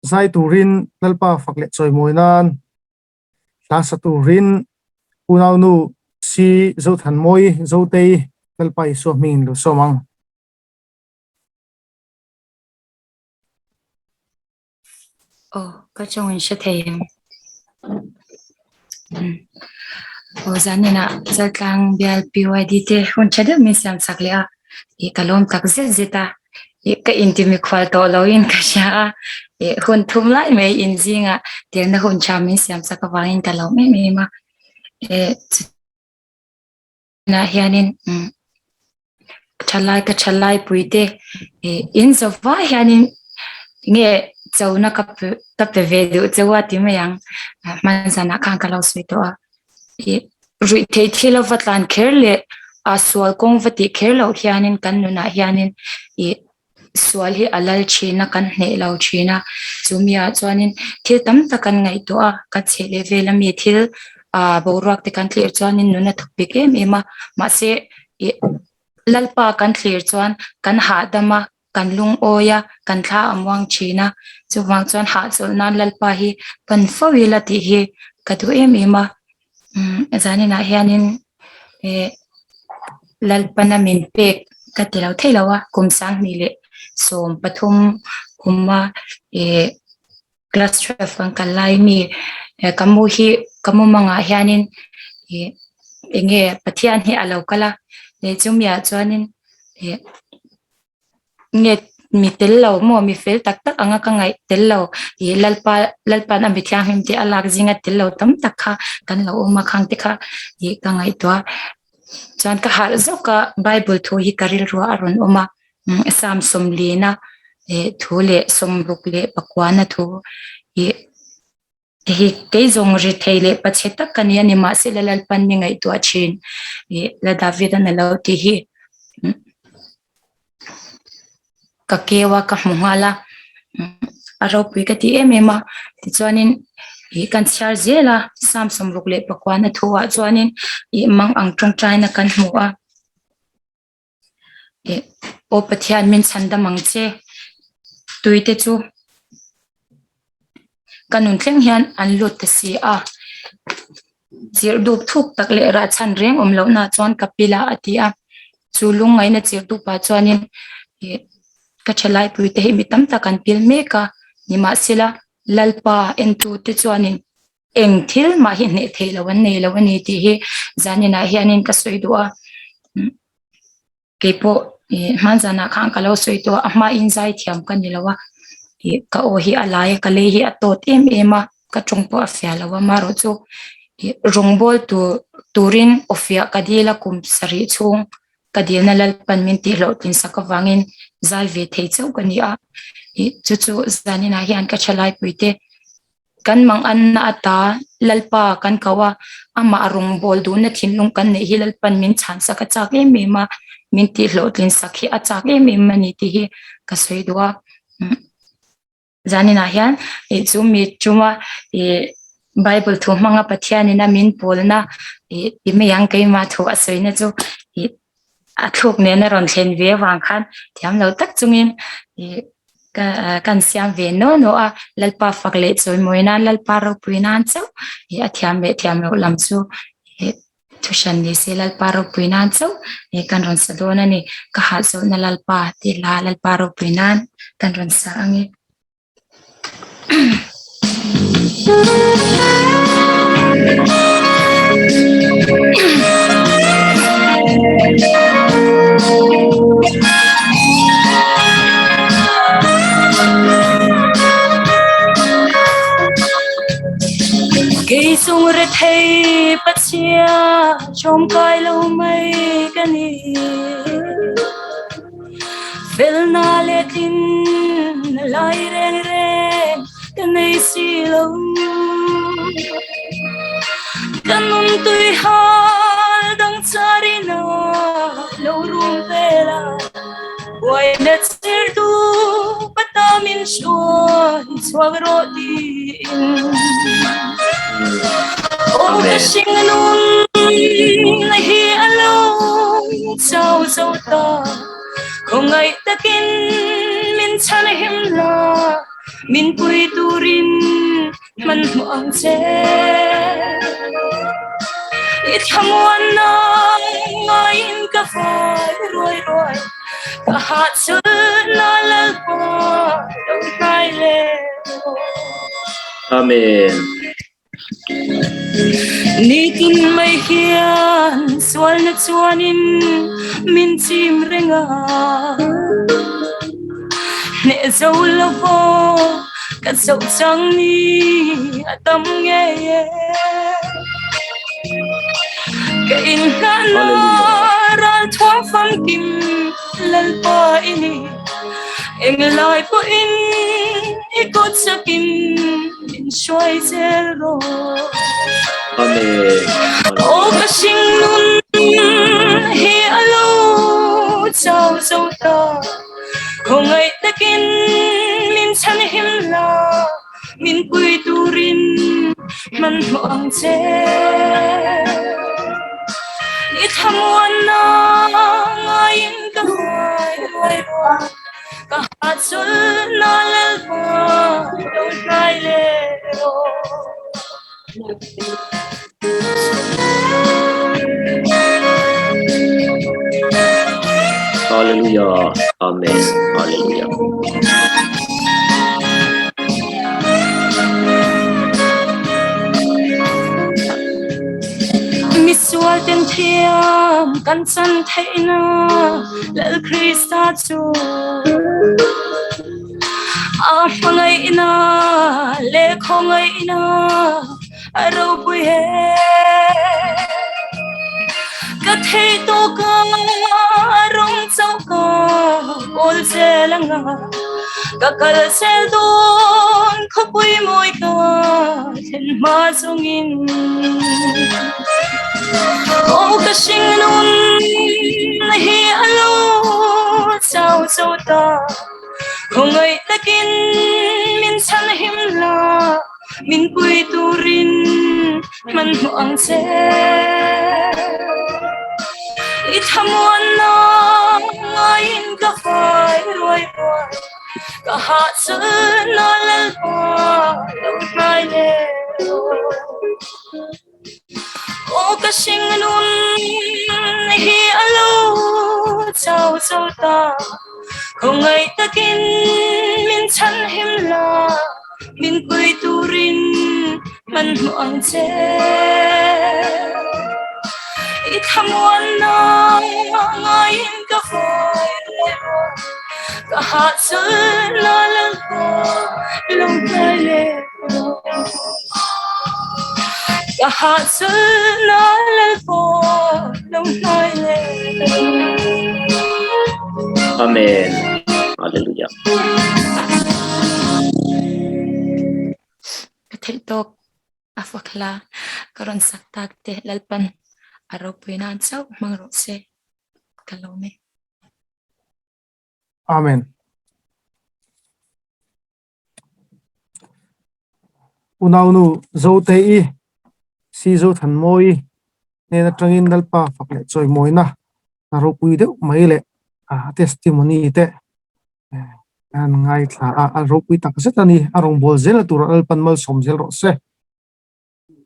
[SPEAKER 1] zai turin Lalpa fak leh chawimawi nan hla sa turin unaunu C. Zothanmawi Zotei Lalpa Isua hmingin lo sawm ang.
[SPEAKER 6] Aw, ka tawng in hre thei em? Aw, zaninah Chaltlang bial PYD te hun tha deuh min siam chak leh a, ih ka lawm tak zet zet a, ih ka intimikhual tawh loin ka hria a, ih hun thum lai mai inzingah tirna hun tha min siam chak avangin ka lawm em em a, eh Tunah hianin thalai ka thalai puite ih in zawh hianin nge chona ka pe ka pe ve duh cheu a ti mai ang hman zanah khan ka lo sawi tawh a ih ruih theih thil a va tlan kher leh a sual kawng va tih kher loh hianin kan nunah hianin ih sual hi a lal thin a, kan hneh lo thin a, chumi ah chuanin thil tam tak kan ngaihtuah a, kan chheh leh vel ami thil ah boruak te kan thlir chuanin nun a thawk bik em em a, mahse ih Lalpa kan thlir chuan kan hahdam a, kan lungawi a, kan thla a muang thin a, chuvang chuan hahchawlh nan Lalpa hi pan fo ila tih hi ka duh em em a. Umm zaninah hianin eh Lalpana min pek ka ti lo thei lo a, kum sanghnih leh 13 kuma eh class 12 kan kal lai mi eh ka mu hi ka mu mangah hianin ih eng nge Pathian hi a lo kal a, leh chumiah chuanin eh. Nge mi tel lo maw mi fel tak tak anga ka ngaih tel lo ih Lalpa Lalpa'n a mi thianghlim te a lak zinga tel lo tam tak kha kan lo awm a khang te kha ih ka ngaihtuah chuan ka harh zawk a Bible thu hi ka rilruah a rawn awm a Psalm sawmlina eh thu leh 64na thu ih Hei kei zawng ri thei leh pachhe tak ka ni a ni, mahse la Lalpan mi ngaihtuah thin ih la David-an a lo ti hi ka keu a ka hmu nghal a, a ropui ka ti em em a, tichuanin ih kan chhiar zel a Psalm 69 na thu ah chuanin ih mang ang tawngtaina kan hmu a. Aw Pathian min chhan dam ang che, tuite chu ka nun thleng hian an lut ta si a, chirh dup thuk tak leh rah chhan reng awm lohna chuan ka pil a a ti a, chu lungngaihna chirh dupah chuanin ih ka thalaipuite hi mi tam tak an pil mek a, nimahsela Lalpa entute chuanin Eng thil mah hi hneh theih loh an nei lo a ni tih hi zaninah hianin ka sawi duh a. Keipawh hman zanah khan ka lo sawi tawh a, a hmain zai thiam ka ni lo a, ka aw hi a lai a, ka lei hi a tawt em em a, ka tawng pawh a fiah lo a, amaherawh chu rawngbawl tur turin aw fiah ka dil a kum sarih chhung ka dilna Lalpan min tih hlawhtlin sak avangin zai ve thei chauh ka ni a, chu chu zaninah hian ka thalaipuite Kan manganna ata Lalpa kan ko a, amah rawngbâwl duhna thinlung kan neih hi Lalpan min chhansak a châk em em a, min tihhlawhtlin sak hi a châk em em a ni tih hi ka sawi duh a. Zaninah hian ih chu mi chunga ih Bible thu hmanga Pathianin a min pawlna ih ti mai ang keimah thu a sawina chu ih a thluk nen a rawn thlen ve avang khan thiam lo tak chungin ih ka kan siam ve naw naw a, Lalpa fak leh chawimawi nan Lalpa ropui nan chauh ih a thiam leh thiam loh lam chu ih thu hran ni se Lalpa ropui nan chauh ih kan rawn sa dawn a ni, ka hahchawlhna Lalpa tih hla Lalpa ropui nan kan rawn sa ang e.
[SPEAKER 3] Kei chung re thei pachia chom kai lo mai ka ni. Felna leh tlin lai reng reng ka nei si lo. Ka nun tui hal dang charina lo rum vela buaina chirtu. chhuak rawh tiin. Aw ka hring nun hi a lo chau zo ta, khawngaih takin min chhan him la, min pui turin hmanhmawh ang che. I thlamuanna ngaiin ka vai ruai ruai, ka hahchulhna Lalpa lo hnai leh rawh.
[SPEAKER 7] Amen.
[SPEAKER 3] Nitin mai hian sualna chuanin min chim reng a, hneh zo lo pawh ka chauh chang ni a tam ngei e. Ka inhnahna ral thuam famkim Lalpa i ni, englai pawhin i kut sakin min hruai zel rawh.
[SPEAKER 7] Amen.
[SPEAKER 3] Aw ka hring nun hi a lo chau zo ta, khawngaih takin min chhan him la, min pui turin hmanhmawh ang che. I thlamuanna ngaiin ka hruai ruai ruai, ka hahchulhna Lalpa lo hnai leh rawh.
[SPEAKER 7] Hallelujah. Amen. Hallelujah.
[SPEAKER 3] Misual ten thiam kan chan theihna Lal Krista chu a hmangaihna leh khawngaihna a ropui he. Ka theih tawk a rawng chauh ka kawl zel anga, ka kal zel dawn khawpui mawi ka thlen hma chungin. Aw ka hring nun hi a lo chau zo ta, khawngaih takin min chhan him la, min pui turin hmanhmawh ang che. I thlamuanna ngaiin ka vai ruai ruai, ka hahchulhna Lalpa lo hnai leh rawh. Aw ka hring nun hi a lo chau zo ta, khawngaih takin min chhan him la, min pui turin hmanhmawh ang che. I thlamuanna ngaiin ka vai ruai ruai, ka hahchulhna Lalpa lo hnai leh rawh. Ka hahchulhna Lalpa lo hnai leh rawh.
[SPEAKER 7] Amen. Hallelujah.
[SPEAKER 6] Ka theih tawk a fak hla ka rawn sak tak te Lalpan a ropui nan chauh hmang rawh se ka lawm e.
[SPEAKER 1] Amen. Unaunu Zote-i, Si Zothanmawi hnen atangin Lalpa fak leh chawimawina a ropui deuh mai leh a testimony te an ngaithla a, a ropui tak zet a ni. A rawngbâwl zel a turah Lalpan malsawm zel rawh se.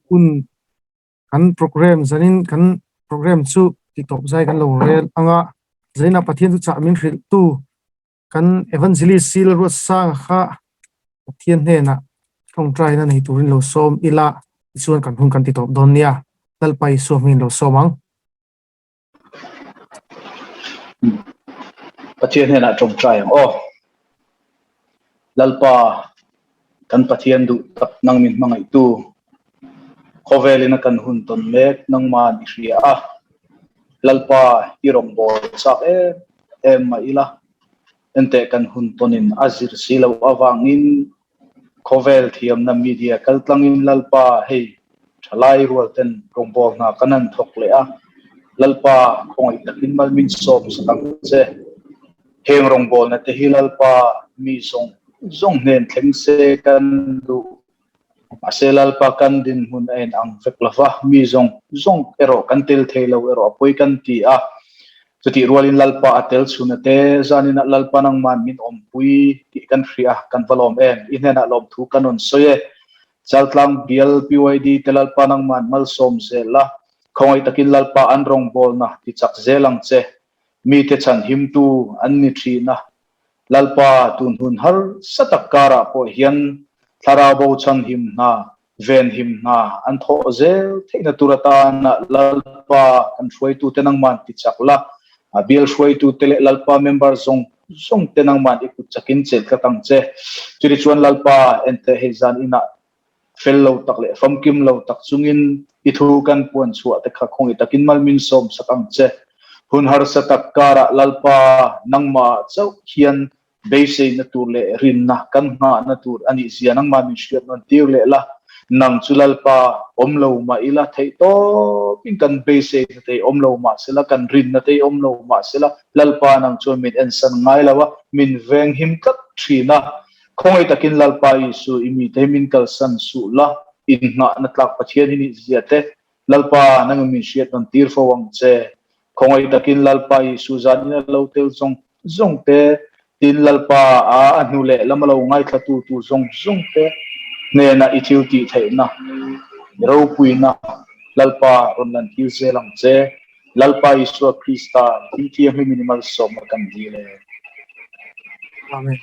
[SPEAKER 1] Hun kan program zanin kan program chu titawp zai kan lo rel ang a, zaninah Pathian chu chah min hrilhtu Kan Evangelist Sil Ruatsanga kha Pathian hnenah tawngtaina nei turin lo sawm ila, tichuan kan hun kan ti tawp dawn nia. Lalpa Isua hmingin lo sawm ang.
[SPEAKER 5] Pathian hnenah tawngtai ang aw. Lalpa, kan Pathian duh tak nang min hmangaihtu, khawvelin a kan hun tawn mek nangman i hria a. Lalpa, i rawngbâwl châk em em mah ila, enteh kan hun tawnin a zir si loh avangin khawvel thiamna media kaltlangin Lalpa hei thalai rual ten rawngbâwl hna kan han thawk leh a, Lalpa khawngaih takin mal min sawm sak ang che. Heng rawngbâwlna te hi Lalpa mi zawng. zawng hnen thleng se kan duh. Mahse Lalpa kan dinhmun a in ang vek lova, mi zawng zawng erawh kan tel thei lo erawh a pawi kan ti a. Chutih rualin Lalpa a tel chhun a te, zaninah Lalpa nangman min awmpui tih kan hria, kan va lawm em? I hnenah lawmthu ka nawn sawi e. Chaltlang bial PYD te Lalpa nangman malsawm zel la, khawngaih takin Lalpa an rawngbawlna ti chak zel ang che. Mite chhan himtu an ni thin a, Lalpa tun hun harsa tak karah pawh hian thlarau bo chhan him hna, ven him hna an thawh zel theihna tur atana Lalpa kan hruaitute nangman ti chak la, a bial hruaitute leh Lalpa member zawng zawngte nangman i kut chakin chelh tlat ang che. Chutichuan Lalpa enteh hei zan inah fel lo tak leh famkim lo tak chungin i thu kan puan chhuah te kha khawngaih takin mal min sawm sak ang che. Hun harsa tak karah Lalpa nangmah chauh hian beiseina tur leh rinna kan nghahna tur a nih zia nangmah min hriat nawn tir leh la. Nang chu Lalpa awm lo mah ila theih tawpin kan beiseina te awm lo mah sela, kan rinna te awm lo mah sela, Lalpa nang chuan min ensan ngai lo a, min venghim tlat thin a. Khawngaih takin Lalpa Isu i mite hi min kalsan suh la, innghahna tlak Pathian hi nih zia te, Lalpa nangin min hriat nawn tir fo ang che. Khawngaih takin Lalpa Isu zan in a lo tel zawng zawng te, tin Lalpa a a hnu leh lam a lo ngaithla tu tur zawng zawng te hnenah i thil tih theihna, i ropuina Lalpa rawn lan tir zel ang che. Lalpa Isua Krista, Thil Thianghlim in i malsawmna kan dil e.
[SPEAKER 1] Amen.